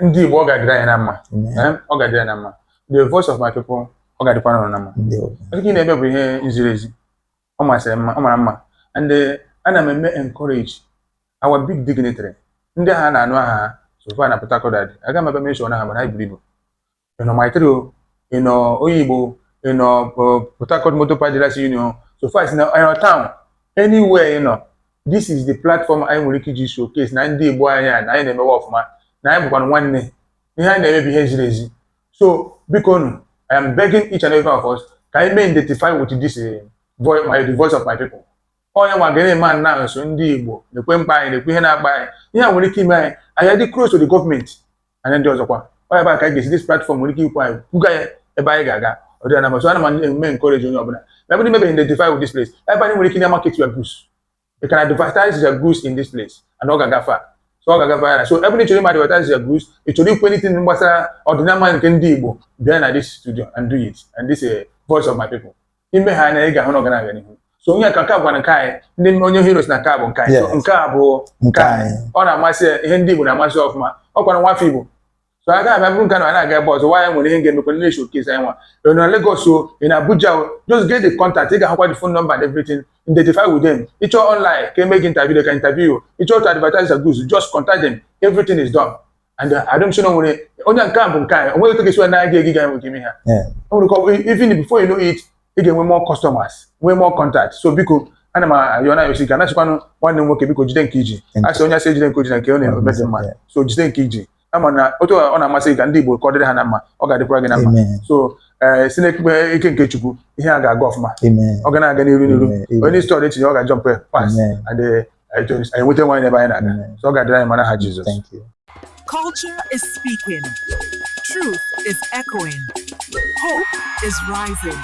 Ndị Igbo, ọ ga-adịrị anyị na mma. Amen. Ọ ga-adịrị anyị na mma. The Voice of My People, ọ ga-adịkwa n'ụlọ na mma. Ndewo. Ọtụtụ ihe na-eme bụ ihe ziri ezi, ọ masịrị mma, ọ mara mma. And ana m eme encourage our big dignitary, ndị ha na-anụ aha ha so far na Port Harcourt. Adị aga m abịa mention aha, mana ha buru ibu. Ị nọ Maitri o, ị nọ Oyigbo, ị nọ Port Harcourt Motor Park Dealers Union, so far as na ị nọ town, anywhere ị nọ, this is the platform anyị nwere ike iji showcase na ndị Igbo anyị a, na anyị na-emewe ọfụma, na anyị bụkwanụ nwanne, ihe anyị na-eme bụ ihe ziri ezi. So biko nu, I am begging each and every one of us ka anyị mee identify with this voice, the Voice of My People. Onye nwa ga na-eme announce ndị Igbo na-ekwe mkpa anyị, na-ekwe ihe na-akpa anyị, ihe a nwere ike ime anyị, anyị adị close to the government anyị. Ndị ọzọkwa, ọ ebe a ka anyị ga-esi, this platform nwere ike ikwu anyị kwuga ya ebe anyị ga-aga. Ọ dị na ma. So ana m eme encourage onye ọbụla ebe ndị mebe identify with this place, ebe anyị nwere ike na market your goods. You can advertise your goods in this place and ọ ga-agafe a. So ọ ga-agafe ya. So ebe ị chọrọ ime advertise your goods, ị chọrọ ikwu anything gbasara ọdịnama nke ndị Igbo, bịa na this studio and do it. And this Voice of My People, ime ha anya, ị ga-ahụ na ọ ga na-aga n'ihu. So onye ka nke a gwara nke anyị, ndị onye heroes na nke a bụ nke anyị. So nke a bụ nke anyị. Ọ na-amasị ya, ihe ndị Igbo na-amasị ya ọfụma. Ọ kwara nwafọ Igbo, so a gaghị abịa bụrụ nke na na-aga ebe ọzọ. Nwaanyị nwere ihe ga-emekwa ndị showcase anyị nwa. Ị nọ na Lagos o, ị na Abuja o, just get the contact. Ị ga-ahụkwa the phone number and everything. Identify with them. Ịchọ online ka eme gị interview, they can interview you. Ịchọ to advertise your goods, just contact them. Everything is done. And I don't know, nwere onye nke a bụ nke anyị, onweghị otu ga-esi wee na-aga egi ga enwe ike ime ha. O nwere ka even before you know it, ị ga-enwe more customers, nwee more contact. So biko, ana m ayọ na ayosi ka na-achịkwanụ nwanne m nwoke, biko jide nke iji. Asị onye asị ejide nke oji na nke ọ na-eme dị mma. So jide nke iji, ama na otu ọ na-amasị gị ka ndị Igbo, ka ọ dịrị ha na mma, ọ ga-adịkwara gị na mma. Amen. So si n'ekpe ike nke Chukwu, ihe a ga-aga ọfụma. Amen. Ọ ga na-aga n'iru n'iru. Amen. Amen. Onye store etinye, ọ ga-jump fast. Amen. And anyị nweta nwaanyị n'ebe anyị na-aga. Amen. So ọ ga-adịrị anyị mara ha Jizọs. Thank you. Culture is speaking. Truth is echoing. Hope is rising.